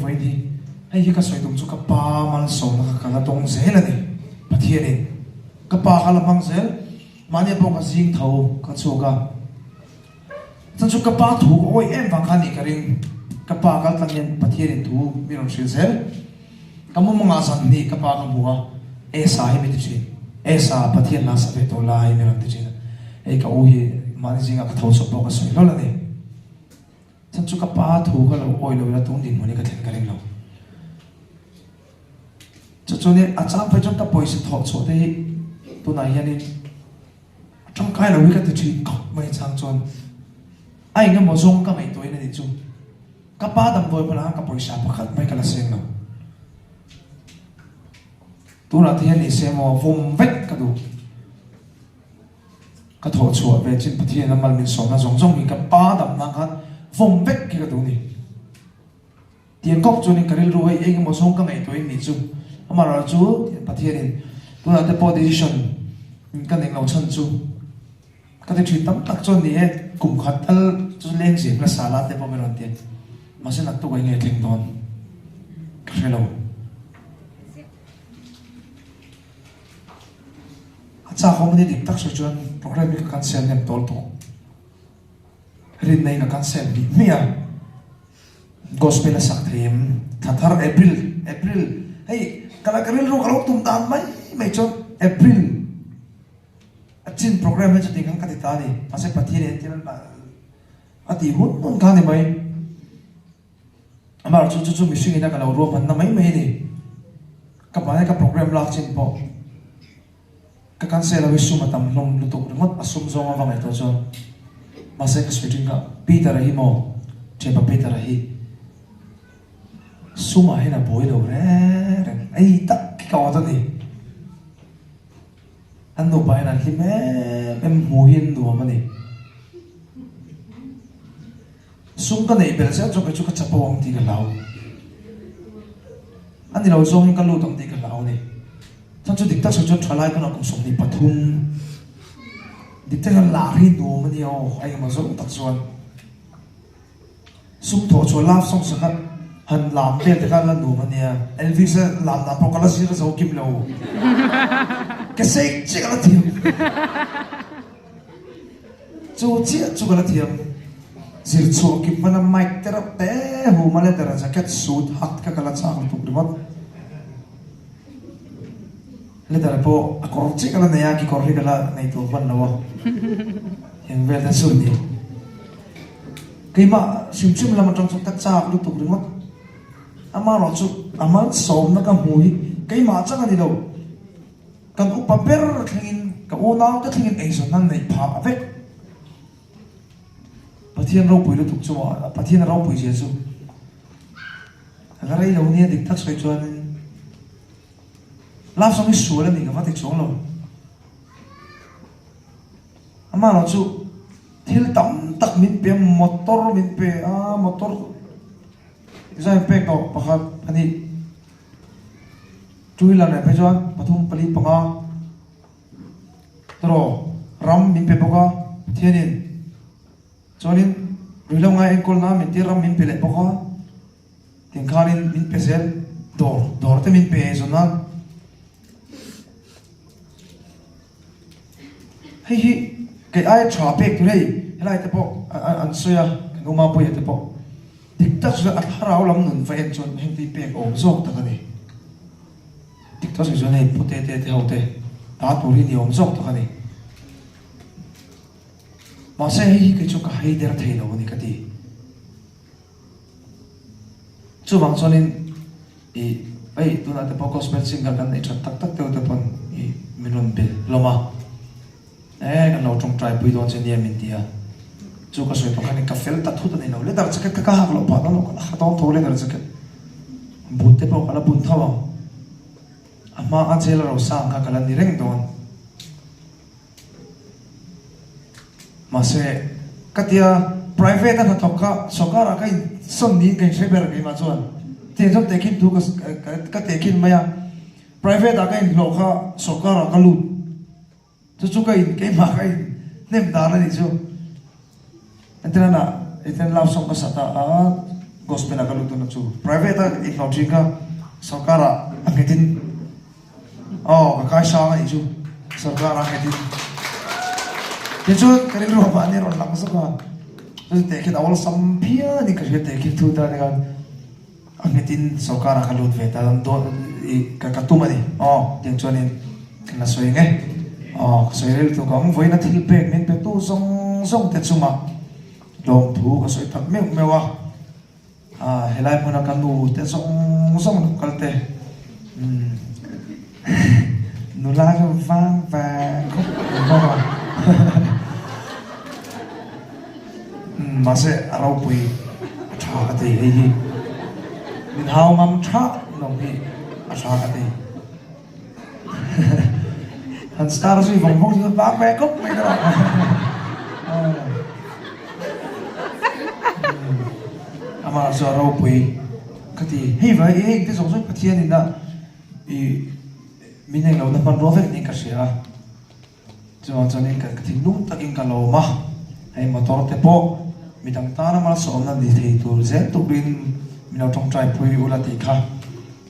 vawiin hi. Hei hi ka sawi tum chu ka pa malsawmna kha ka la dawng zel a ni. Pathianin ka pa kha la hmang zel. Mahni pawh ka zing tho ka chhuak a. Chuan chu ka pa thu ka awih em vang kha a nih ka ring. Ka pa kal tlang hian Pathianin thu min rawn hrilh zel. Ka mumangah zan hnih ka pa ka hmu a, Esa hi min ti thin. Esa, Pathian la sa ve tawh lai min rawn ti thin a. Hei ka u hi mahni zingah ka tho chawp pawh ka sawi hlawl a ni. Chuan chu ka pa thu ka lo awih lo ila tun dinhmun hi ka thlen ka ring lo. Chu chuanin a chang phei chuan ka pawisa thawh chhuah te hi tunah hianin A tangkai lo hi ka ti thin khawp mai chang chuan a eng emaw zawng ka ngaihtuahin a nih chu. Ka pa damdawi hmunah khan ka pawisa pakhat mai ka la seng lo. Tunah te hian ni se emaw vawm vek ka duh. Ka thawh chhuah ve chin Pathian a mal min sawmna zawng zawng hi ka pa dam nan khan vawm vek hi ka duh ni. Tiang kawp chuanin ka rilru hei eng emaw zawng ka ngaihtuahin nih chu. Amaherawh chu Pathianin tunah te pawh decision ka neih lo chhan chu ka ti thin tam tak chuan ni e, kum khat tal chu leng zir hmasa la te pawh min rawn ti a, mahse naktuk eng nge thleng dawn ka hre lo. A chak awm a ni dik tak sawi chuan programme hi ka cancel hnem tawl tawh. Rinna in a cancel hmih hmih a. Gospel a sak thei em? Thla thar April, April, hei ka la ka rilru ka lo tum dan mai mai chuan April a chin program hi chuti khan ka ti ta a ni. Mahse Pathian in entir a tih hun hun kha a ni mai. Amah chu chu chu mihring ina ka lo ruahmanna mai mai a ni. Ka mahni ka program lak chin pawh. Ka cancel ho hi sum a tam hlawm lutuk ringawt a sum zawng a va ngaihtuah chuan mahse ka sawi thin kha Peter-a hi maw thianpa Peter-a hi sumah hian a buai lo reng reng ei tak hi ka awt a ni an nupa hian an hlim em em hmuh hi an nuam a ni sum ka neih belh zeuh chuan kei chu ka chapo ang tih ka hlau a ni lo zawngin ka lut ang tih ka hlau a ni. Chuan chu dik tak sawi chuan thalai tunah kum 23 dik tak hian lar hi nuam a nia aw, a engemaw zawng tak chuan sum thawh chhuah love song sakhat han lam vel te kha la nuam a nia, Elvis a lam dan pawh ka la zir zo kim lo, ka sei chiah ka la thiam, chu chiah chu ka la thiam, zir chhuah kim hmana mic te reuh te hum a leather jacket suit hat kha ka la chak lutuk ringawt. Leather pawh a kawr chiah ka la nei a, kekawr hi ka la nei tur hman lo a, eng vel te chu a ni. Keimah hrim hrim lam atang chuan ka chak lutuk ringawt. Amaherawh chu a malsawmna ka hmu hi keimah chang a ni lo. Kan upa ber thlengin, ka unau te thlengin eizawn nan neih phah vek. Pathian ropui lutuk chu maw, Pathian a ropui zia chu. A la rei lo nia dik tak sawi chuanin love song hi sual a ni ka va ti chuang lo. Amaherawh chu thil tam tak min pe a, motor min pe a, motor design pek tawh pakhat pahnih two wheeler leh phei chuan pathum pali panga tawraw ram min pe bawk a Pathianin. Chuanin ruihhlo ngai enkawl nan min tir ram min pe leh bawk a, tiang khanin min pe zel dawr dawr te min pe zawn nan. Hei hi kei aia tha pek tur hei helai te pawh an sawi a, kan uma puia te pawh dik tak chuan a thlarau lam nun va en chuan heng te hi pek awm zawk tak a ni. Dik tak chuan hei pute te te ho te ta tur hi ni awm zawk tak a ni. Mahse hei hi kei chu ka hei der thei lo a ni ka ti. Chuvang chuanin i hei tunah te pawh gospel singer kan neih that tak tak deuh te pawn i min rawn be hlawm a, e kan lo tawngtai pui dawn che nia min ti a. Chu ka sawi pakhat in ka fel ta thut a ni lo, leather jacket kha ka hak loh phah dawn lo, ka la ha dawn tho leather jacket but te pawh ka la bun tho ang. A hma a jail rosang kha ka la ni reng dawn. Mahse, ka tia private a hnathawk kha sawrkarah ka insawn niin ka inhre ber keimah chuan tiang chuan tehkhin thu ka tehkhin mai a, private ah ka inhlawh kha sawrkarah ka lut chu chu ka in keimah ka in hnem dan a nih chu. Entirana eten love song ka sat a a. Gospel ah ka lut dawn a chu private a inhlawh thin kha sorkar ah a nghet in aw ka kai sang a nih chu sorkar ah a nghet in tichuan ka rilru ah mahni a rawn lang zawk a chu teh khian a awlsam phian in ka hria teh khi thu ta ni khan a nghet in sorkar ah ka lut ve ta dawn i ka ka tum a ni aw tiang chuan in ka la sawi ang e aw ka sawi rel tuk ang vawiin a thil pek min pe tu zawng zawng te chungah Lawmthu ka sawi tak meuh meuh a, ah helai hmuna ka nu te zawng zawng lo kal te, umm nula chu vang vang khawp mai bawk a, umm mahse a ropui a tha ka ti hei hi, min hau ngam thah lawm hi a tha ka ti. Han star zui vawng vawng chu vang ve khawp mai ta Amah chu a ropui ka ti hei vai e engti zawng zawng Pathian in a i min englo na hmanrua vek niin ka hria a chuvang chuanin ka thinlung takin ka lawm a hei motor te pawh midang tana malsawmna ni thei tur zel turin min lo tawngtai pui ula tih kha.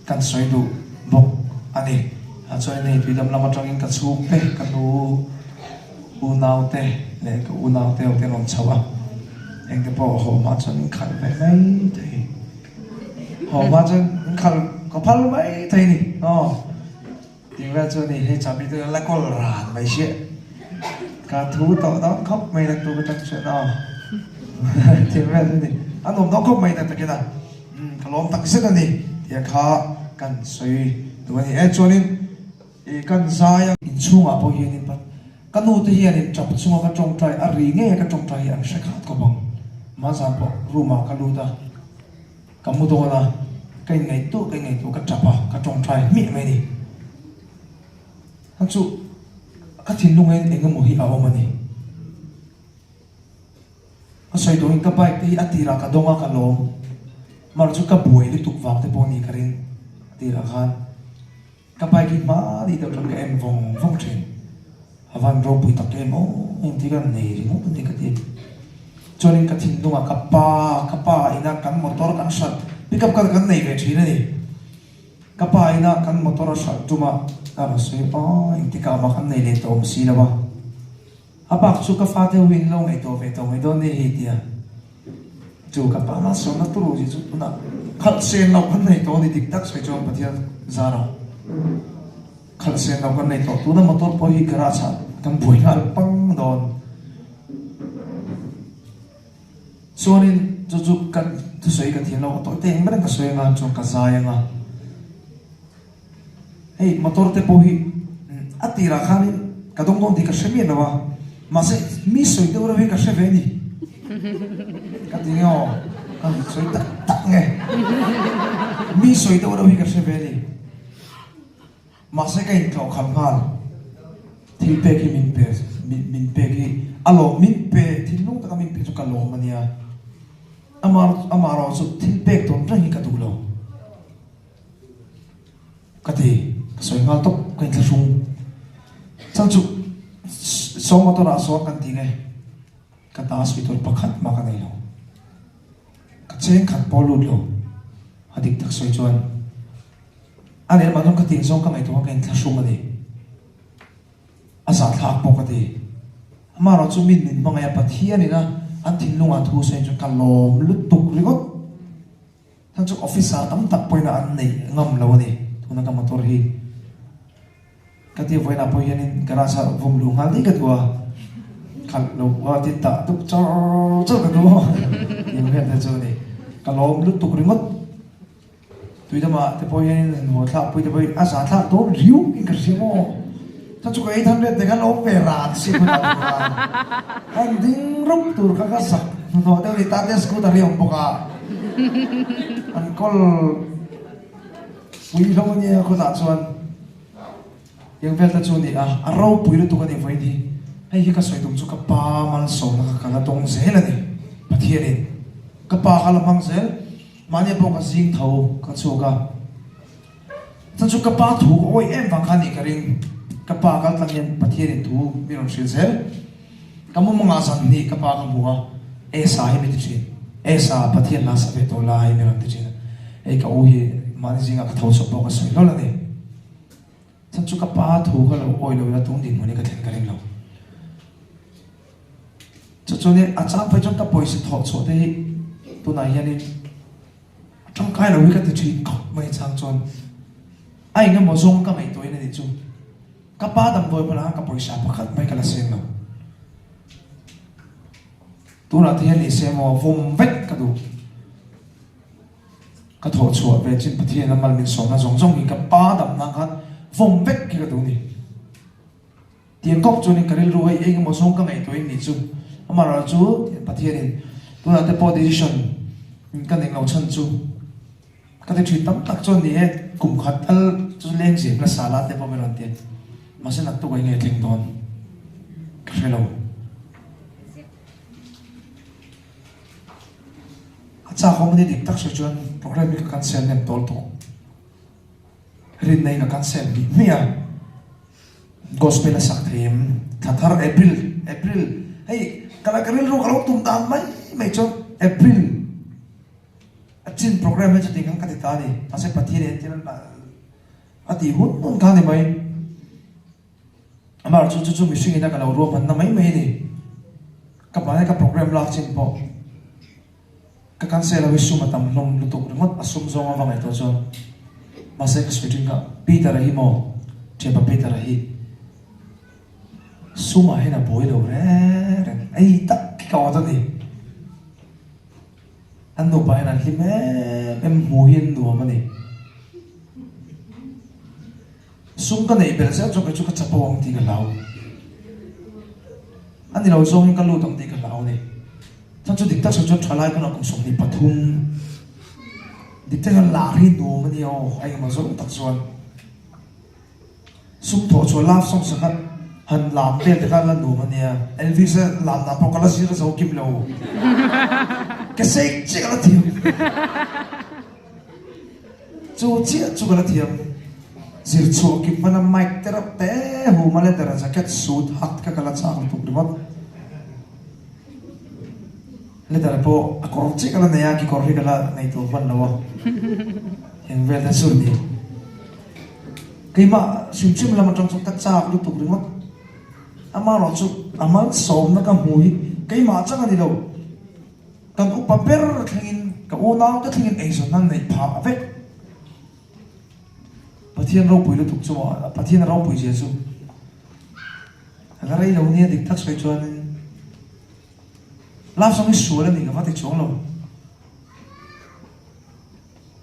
Kan sawi duh bawk a ni. A chuan hei tuidam lam atangin ka chhungte, ka nu unaute leh ka unaute ho te an rawn chho a, engte pawh haw hma chuan min khalh ve mai thei. Haw hma chuan min khalh ka phal mai thei a ni. Aw tih vel chu a ni. Hei chahbi te la kawl ran mai sia. Ka thu tawh dawn khawp mai naktuk atang chuan aw tih vel chu a ni. A nuam dawn khawp mai tak takin a. Umm ka lawm tak zet a ni tih kha kan sawi duh a ni e. Chuanin ih kan zai a. Inchhungah pawh hianin ka nu te hianin tap chunga ka tawngtai a ri ngei a ka tawngtai hi an hre khat khawp ang. Mahzan pawh room ah ka lut a, ka mu dawn a, ka inngaihtuah ka inngaihtuah ka tap a, ka tawngtai hmiah mai a ni. A chu ka thinlungin eng emaw hi a awm a ni. Ka sawi tawhin ka bike te hi a tirah ka dawng a ka lawm. Mar chu ka buai lutuk vang te pawh a ni ka ring a tirah khan. Ka bike hi hma ni deuh chuan ka en vawng vawng thin. A van ropui tak em aw engti ka nei ringawt a ni ka ti. Chuanin ka thinlungah ka pa ka pa ina kan motor kan hralh pick up kha kan nei ve thin a ni. Ka pa ina kan motor a hralh tum a a rawn sawi aw engtikah mah kan nei leh tawh awm si lo a. A bak chu ka fate ho in lo ngaihtuah ve tawh mai dawn nia hei tia chu ka pa malsawmna turu zia chu tunah khalh sen loh kan nei tawh a ni dik tak sawi chuan Pathian zara khalh sen loh kan nei tawh tuna motor pawh hi garage ah kan buai nghal pang dawn chuanin chu chu ka thusawi ka thiam lo a tawih te engmah reng ka sawi anga chuan ka zai anga. Hei motor te pawh hi a tirah khanin ka dawng dawn tih ka hre miah lo a, mahse mi sawi deuh reuh hi ka hre ve a ni. Ka ti nge aw, ka sawi tak tak nge. Mi sawi deuh reuh hi ka hre ve a ni. Mahse ka intlawh khalh nghal, thil pek hi min pe, min pek hi a lawm, min pe thinlung taka min pe chu ka lawm a nia. Amah erawh chu thil pek tawn reng hi ka duh lo. Ka ti, ka sawi nghal tawp, ka inthlahrung. Chhan chu saw motor ah sawn kan ti nge, ka ta sawi tur pakhat mah ka nei lo. Ka cheng khat pawh lut lo, a dik tak sawi chuan a leh mah chuan ka tin zawng ka ngaihtuah a ka inthlahrung a ni. A zahthlak pawh ka ti. Amaherawh chu min min hmangaih a Pathian ina an thinlungah thu sawi chuan ka lawm lutuk ringawt. Heng chu officer tam tak pawhin an neih ngam lo a ni tuna ka motor hi. Ka ti vawiinah pawh hianin garage ah vawm luh nghal daih ka duh a, khalh lo a tin tah dup char char ka duh a tih ang vel te chu a ni. Ka lawm lutuk ringawt. Tuidamah te pawh hianin han haw thlak pui te pawhin a zah thlak dawn riau in ka hria maw. Chuan chu ka 800 te khan lo awm ve ran si hunah te khan han ding rup tur kha ka zak hnuhnawh deuh a ni. Tate scooter hi a awm bawk a. An kawl pui hlawm a nia khawtah chuan eng vel te chu a ni a, a ropui lutuk a ni vawiin hi. Hei hi ka sawi tum chu ka pa malsawmna kha ka la dawng zel a ni Pathianin ka pa kha la hmang zel mahni pawh ka zing tho ka chhuak a. Chuan chu ka pa thu ka awih em vang kha a nih ka ring. Ka pa kal tlang hian Pathianin thu min rawn hrilh zel. Ka mumangah zan hnih ka pa ka hmu a, Esa hi mi ti thin. Esa, Pathian la sa ve tawh lai mi rawn ti thin a. Hei ka u hi mahni zingah ka tho chawp pawh ka sawi hlawl a ni. Chhan chu ka pa thu ka lo awi lo ila tung dinhmun hi ka thlen ka ring lo. Chu chuanin a chang phei chuan ka pawisa thawh chhuah te hi tunah hianin a tangkai lo hi ka ti thin khawp mai chang chuan a engemaw zawng ka ngaihtuahin a nih chu. Ka pa damdawi hmunah khan ka pawisa pakhat mai ka la seng lo. Tunah te hian ni se maw vawm vek ka duh. Ka thawh chhuah ve chin Pathian a mal min sawmna zawng zawng hi ka pa dam nan khan vawm vek hi ka duh ni. Tiang kawp chuanin ka rilru hei eng emaw zawng ka ngaihtuah in nih chu. Amaherawhchu chu Pathianin tunah te pawh decision ka neih lo chhan chu Ka ti thin tam tak chuan ni e, kum khat tal chu leng zir nasa la te pawh min rawn ti. Mahse naktuk eng nge thleng dawn ka hre lo. A chak awm a ni dik tak sawi chuan program hi ka cancel nem tawl tuk. Rinna in ka cancel hmih hmih a. Gospel a sak thei em? Thla thar April, April, hei ka la ka rilru ka lo tum dan mai mai chuan April. A chin program hi chuti khan ka ti ta a ni. Mahse Pathian in entir a tih hun hun kha a ni mai. Amah chu chu chu mihring ina ka lo ruahmanna mai mai a ni. Ka mahni ka program lak chin pawh ka cancel ho hi sum a tam hlawm lutuk ringawt a sum zawng a va ngaihtuah chuan. Mahse ka sawi thin kha Peter-a hi maw thianpa Peter-a hi sumah hian a buai lo reng reng ei tak hi ka awt a ni. An nupa hian an hlim em em hmuh hi an nuam a ni. Sum ka neih belh zeuh chuan kei chu ka chapo ang tih ka hlau. A ni lo zawngin ka lut ang tih ka hlau a ni. Chuan chu dik tak sawi chuan thalai tunah kum 23 dik tak hian lar hi nuam a ni aw a engemaw zawng tak chuan. Sum thawh chhuah love song sakhat han lam vel te kha la nuam a nia. Elvis a lam dan pawh ka la zir zo kim lo. Ka sei chiah ka la thiam. Chu chiah chu ka la thiam. Zir chhuah kim hman a mic te reuh te hum a leather jacket suit hat kha ka la chak lutuk ringawt. Leather pawh a kawr chiah ka la nei a, kekawr hi ka la ngaihtuah hman lo a. Eng vel te chu a ni. Keimah hrim hrim lam atang chuan ka chak lutuk ringawt. Amaherawh chu a malsawmna ka hmu hi keimah chang a ni lo. Kan upa ber thlengin, ka unau te thlengin eizawnna neih phah vek. Pathian ropui lutuk chu maw, Pathian a ropui zia chu a la rei lo nia dik tak sawi chuanin. Love song hi sual a ni ka va ti chuang lo.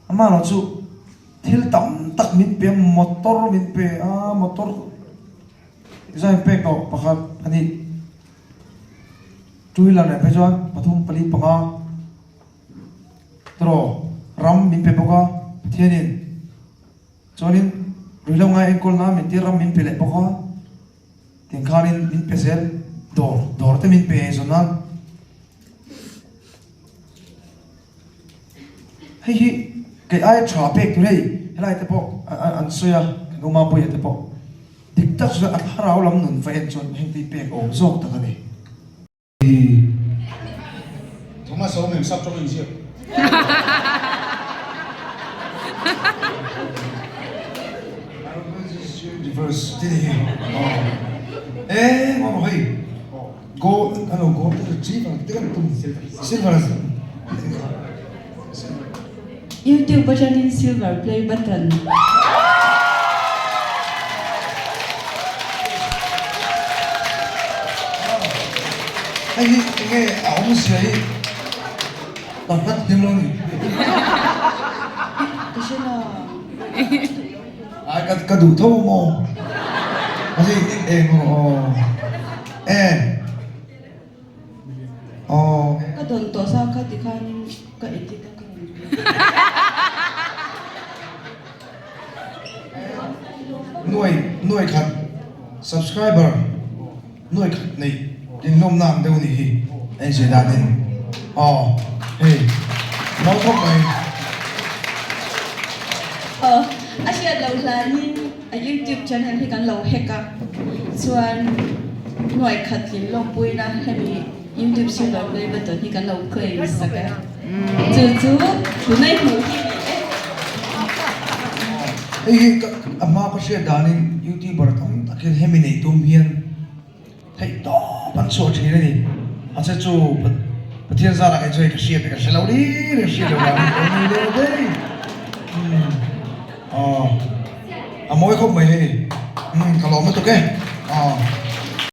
Amaherawh chu thil tam tak min pe a, motor min pe a, motor design pek tawh pakhat pahnih, two wheeler leh phei chuan pathum pali panga tawh ram min pe bawk a Pathianin chuanin ruihhlo ngai enkawl nan min tir ram min pe leh bawk a. Tin khanin min pe zel dawr dawr te min pe ei zawn nan. Hei hi kei aia tha pek tur hei helai te pawh an sawi a kan u Mapuia te pawh dik tak chuan a thlarau lam nun va en chuan heng te hi pek awm zawk tak a ni. Thomas a awm em sap tawng inziak. YouTube atangin silver play button. Hei hi enge a awmzia hi ka hlat hlim lo ni. Ka hre lo. Ai ka ka duh tho maw? Mahse eng aw e. Aw. Ka dawn tawh sa kha tikhanin ka edit a ka rawn ti. Nuai nuai khat subscriber nuai khat nei inhlawmna ang deuh ni hi a inzir danin aw hei no khawp mai. Aw a hriat loh hlanin a youtube channel hi kan lo hack a chuan nuai khat tlin lawmpuina hemi youtube silver play button hi kan lo claim sak e. Chu chu tunai hmuh hi ni e. Hei hi a hma ka hriat danin youtuber tam tak hian hemi neih tum hian theih tawp an chhuah thin a ni. Mahse chu Pathian zarah kei chu hei ka hriat ka hre lo ri reng hriat loh vangin ka nui leh daih. Aw a mawi khawp mai hei. Ka lawm lutuk e. Aw.